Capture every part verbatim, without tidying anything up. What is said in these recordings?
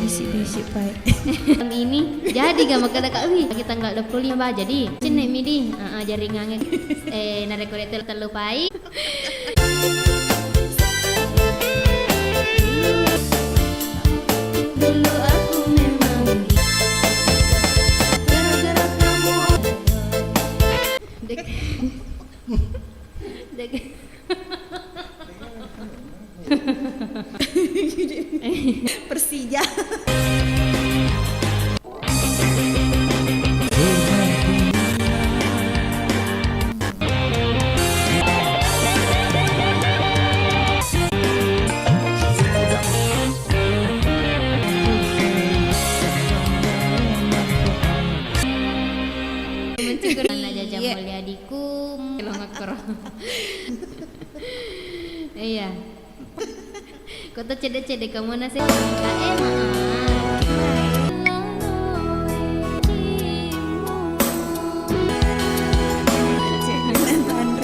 Bisik-bisik, Pak. Tahun ini jadi ga makkeda Kak Wi, lagi tanggal dua puluh lima, bah, jadi cenne mi di, heeh, jaringangnge. Eh, narekko de' tellu pai. Dulu aku memang gara-gara kamu. Dek. Dek. Persija. Mencegah anak jajang mulia di Kum, lo ngakkoro. Iya. Ko to cedde-cedde kamu nasi. Kae maaf.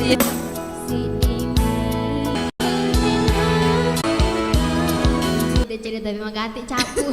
Iya. Si ini. Cedde-cedde tapi magati capu.